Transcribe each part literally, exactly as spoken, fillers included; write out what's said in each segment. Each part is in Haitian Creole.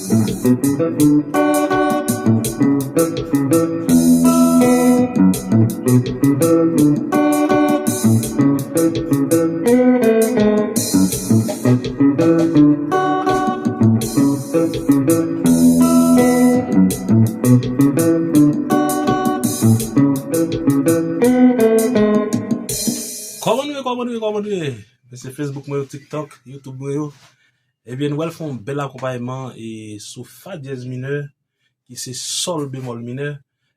Kòman nou ye, kòman nou ye, kòman nou ye? Mesye Facebook mwen yo, TikTok, YouTube mwen yo. Ebyen, nou pral fè yon bèl akonpayman e sou fa dyèz minè, ki se sòl bemòl minè.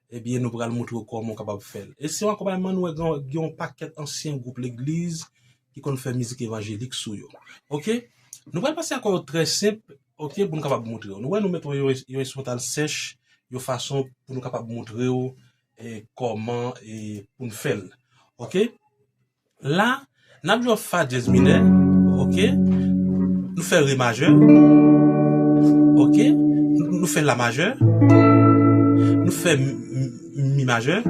Ebyen, nou pral montre w kòman w kapab fè l. E se yon akonpayman nou wè gen, gen yon pakèt ansyen gwoup legliz ki konn fè mizik evanjelik sou yo. Oke? Nou pral pase akò yo trè senp, oke, pou nou kapab montre w. Nou wè nou mete yon, yon enstrimantal sèch, yon fason pou nou kapab montre w, e, kòman, e, pou n fè l. Oke? La, n ap jwe fa dyèz minè, oke? Nou fè re majè, oke? Nou fè la majè, nou fè m-, m-, mi majè,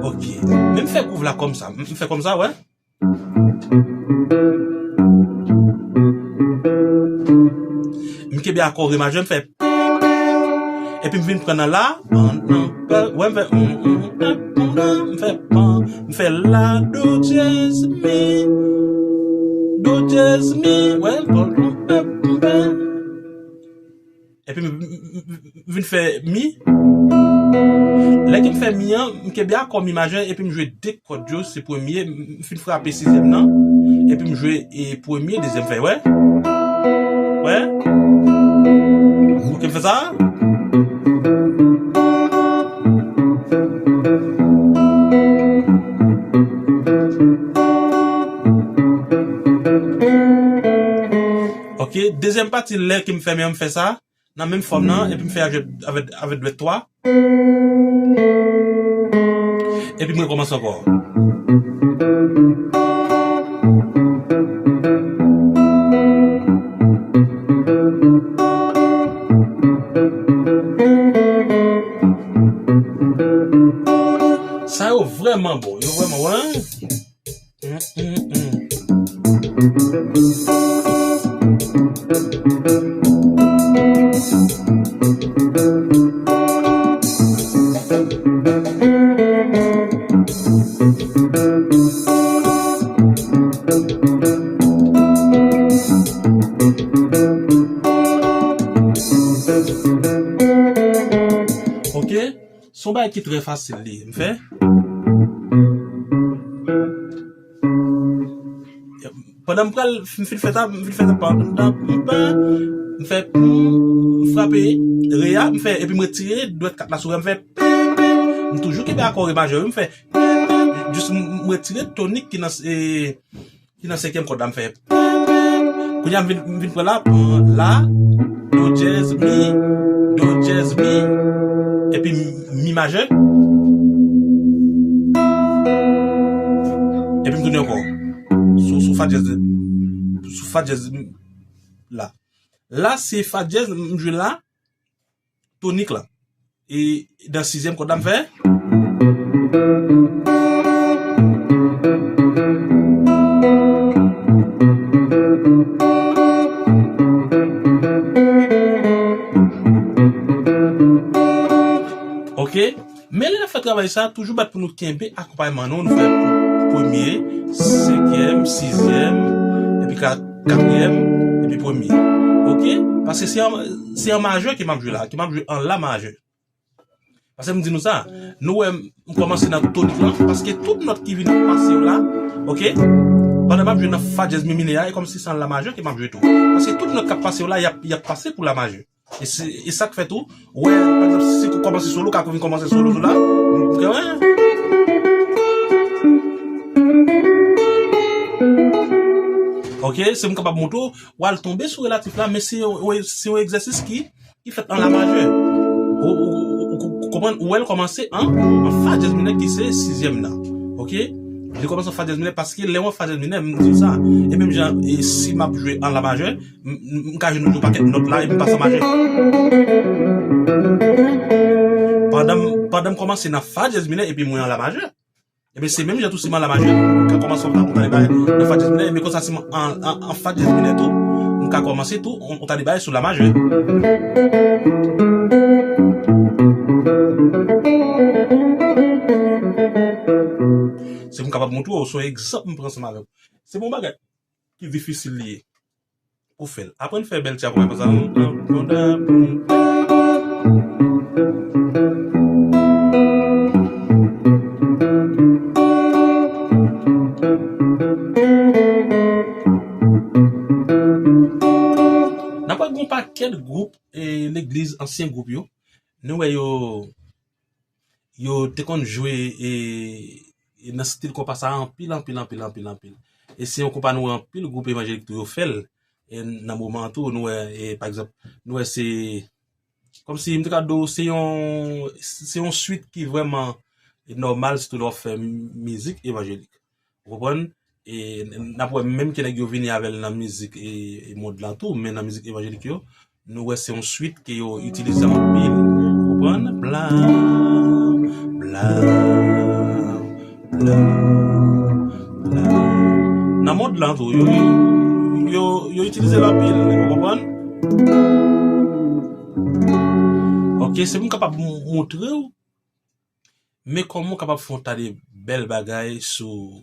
oke? Men m fè gwouv la kòmsa, m fè kòmsa, wè? M kenbe akò re majè, m fè. Epi m vin pran nan la. Wè, m fè. M fè pan. M fè la, do dyèz, mi. Do dyèz, mi. Wè, m fè. Epi m, m, m, m vin fè mi. Lè ke m fè mi an, m kenbe akò mi majè epi m jwe de kòd yo, se premye, m, m fin frape sizyèm nan, epi m jwe, e, premye, dezyèm fè, wè. Wè. Oke, m fè sa. Oke, dezyèm pati, lè ke m fè mi an, m fè sa. Nan menm fòm nan, epi m fè avèk, avèk, avèk dwèt twa. Epi m rekòmanse ankò. Sa yo vrèman bon, yo vrèman bon, hein? Ok. Se yon bagay ki trè fasil li ye. M fè. Pandan m pral, m fin fè ta, m fin fè ta, pa, m ta, m pa, m fè, m frape re a, m fè, epi m retire dwèt kat la sou re a, m fè, m toujou kenbe akò re majè, wi, m fè, jis m, m retire tonik ki nan, e, ki nan senkyèm kòd la, m fè. Kounye a, m vin, m vin pran la, pran la, do dyèz, mi, do dyèz, mi, epi mi majè. Epi m tounen ankò. Sou, sou fa dyèz, sou fa dyèz la. La, se fa dyèz, m jwe la. Tonik la. E nan sizyèm kòd la m fè. Ok. Men lè n ap fè travay sa, toujou bat pou nou kenbe akonpayman nou. Nou fè premye, senkyèm, sizyèm, epi ka-, katriyèm, epi premye. Ok? Paske se an, se an majè ke m ap jwe la, ke m ap jwe an la majè. Paske m di nou sa, nou wè m kòmanse nan tonik lan, paske tout nòt ki vin pase yo la, ok? Pandan m ap jwe nan fa dyèz mi minè a, e kòmsi se an la majè ke m ap jwe tou. Paske tout nòt k ap pase yo la, y ap, y ap pase pou la majè. E se, e sa k fè tou, ou wè, pa egzanp, si w kòmanse solo, ou ka vin kòmanse solo tou la, ok, wè. Ok, se m kapab montre w, w al tonbe sou relatif la, men se yon, se yon egzèsis ki, ki fèt an la majè. Ou, ou, ou, ou, ou konprann, ou wè l kòmanse an, an fa dyèz minè ki se sizyèm nan. Ok? Li kòmanse an fa dyèz minè paske lè w an fa dyèz minè, m di w sa, e menm jan, e si m ap jwe an la majè, m, m, m ka jwe yon pakèt nòt la, epi m pase an majè. Pandan m, pandan m kòmanse nan fa dyèz minè, epi mwen an la majè. Ebyen, se menm jan tou si m an la majè, m ka kòmanse yon ta, yon ta, nan fa dyèz minè, ebyen konsa si m an, an, an fa dyèz minè tou, m ka kòmanse tou, on, on ta de bagay sou la majè. Se pou m kapab montre w, se yon egzanp m pran ansanm avè w. Se pa yon bagay ki difisil li ye pou fè l. Aprann fè bèl ti akonpayman sa. N ap wè gen yon pakèt gwoup, e, legliz, ansyen gwoup yo. Nou wè yo, yo te konn jwe, e, e nan stil konpa sa anpil, anpil, anpil, anpil, anpil. E se yon konpa nou wè anpil gwoup evanjelik tou yo fè l. E nan moman an tou, nou wè, e, pa egzanp, nou wè se, kòmsi m te ka di w, se yon, se yon swit ki vrèman nòmal, sitou lè w ap fè mizik evanjelik. Ou konprann? E n ap wè menm ke nèg yo vini avè l nan mizik e, e mond lan tou, men nan mizik evanjelik yo, nou wè se yon swit ke yo itilize anpil. Ou konprann? Bla, bla, bla, bla. Nan mond lan tou, yo, yo, yo itilize l anpil, ou konprann? Ok, se pou m kapab m-, montre w, men kòman w kapab fè yon ta de bèl bagay sou,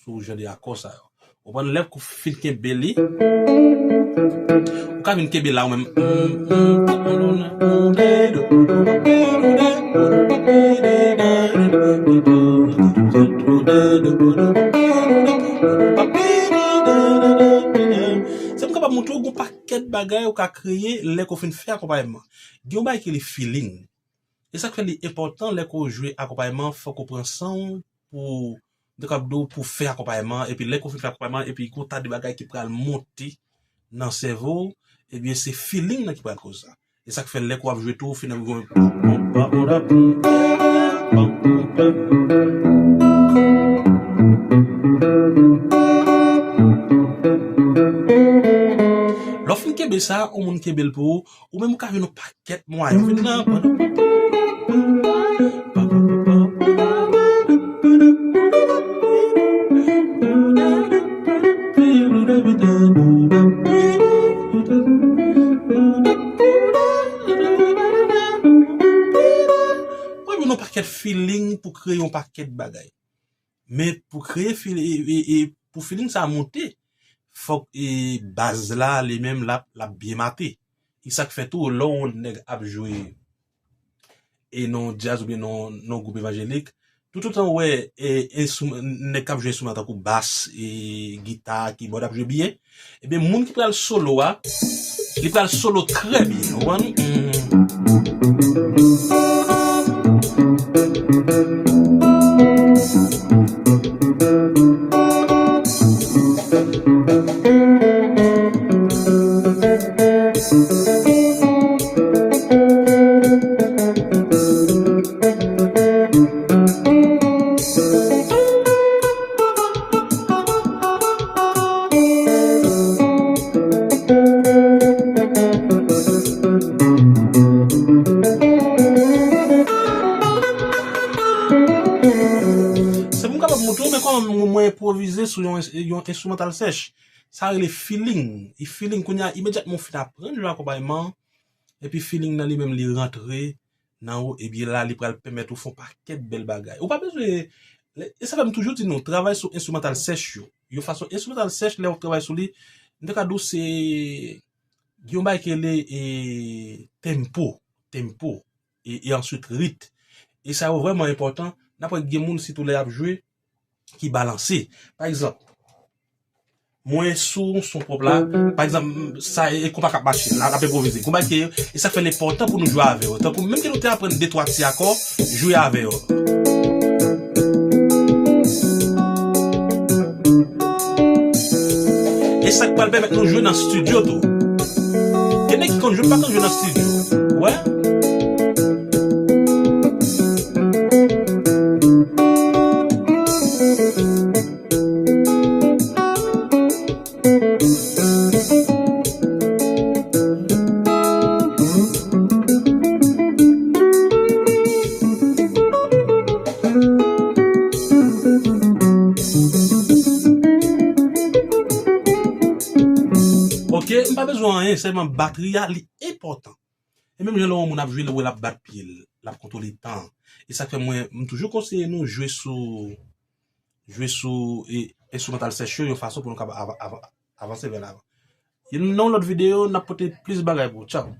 sou jan de akò sa yo. Ou konprann, lè w fin kenbe li, ou ka vin kenbe la ou menm. Se pou m kapab montre w gen yon pakèt bagay ou ka kreye lè ke w fin fè akonpayman. Gen yon bagay ki rele feeling. E sa k fè li enpòtan lè ke w jwe akonpayman, fòk ou pran san w pou, m te kapab di w, pou fè akonpayman, epi lè ke w fin fè akonpayman, epi gen yon ta de bagay ki pral monte nan sèvo w, ebyen, se feeling nan ki pral koz sa. E sa k fè lè ke w ap jwe tou, ou fin ap jwe. Lè w fin kenbe sa, yon moun kenbe l pou ou, ou menm ou ka jwenn yon pakèt mwayen. Ou vin nan. Ou jwenn yon pakèt feeling pou kreye yon pakèt bagay. Men pou kreye fil-, e, e, e pou feeling sa a monte, fòk, e, baz la, li menm, l ap, l ap byen mate. E sa k fè tou, lè yon nèg ap jwe, e nan yon djaz oubyen nan yon, nan yon gwoup evanjelik, toutotan w wè, e, enstri-, nèg k ap jwe enstriman tankou bas, e, gita, kibòd ap jwe byen, ebyen, moun ki pral solo a, li pral solo trè byen, ou konprann? Mm. Se pou m kapab montre w, men kòman mwen enpwovize sou yon, yon enstrimantal sèch. Sa rele feeling. E feeling, kounye a, imedyatman w fin aprann jwe akonpayman, epi feeling nan li menm, li rantre nan ou, ebyen la, li pral pèmèt ou fè yon pakèt bèl bagay. Ou pa bezwen, e sa fè m toujou di nou, travay sou enstrimantal sèch yo. Yon fason enstrimantal sèch, lè w ap travay sou li, m te ka di w se, gen yon bagay ki rele, e, tempo, tempo, e, e answit rit. E sa yo vrèman enpòtan. N ap wè gen moun, sitou lè y ap jwe, ki balanse. Pa egzanp, mwen sou yon son pwòp la, pa egzanp, sa e konpa k ap mache, la, l ap enpwovize. Konpa ke, e sa k fè l enpòtan pou nou jwe avè yo. Tankou, menm ke nou te aprann de twa ti akò, jwe avè yo. E sa k pral pèmèt nou jwe nan estidyo tou. Gen nèg ki konn jwe, pa konn jwe nan estidyo. Ou wè? Ok, m pa bezwen Anyen, sèlman batri a, li enpòtan. E menm jan lè yon moun ap jwe, lè w wè l ap bat pye l, l ap kontwole tan. E sa k fè mwen, m toujou konseye nou jwe sou, jwe sou e, enstrimantal sèch yo yon fason pou nou kapab ava- ava- avanse vè lavan. Nan yon lòt videyo, n ap pote plis bagay pou ou. Tchaw!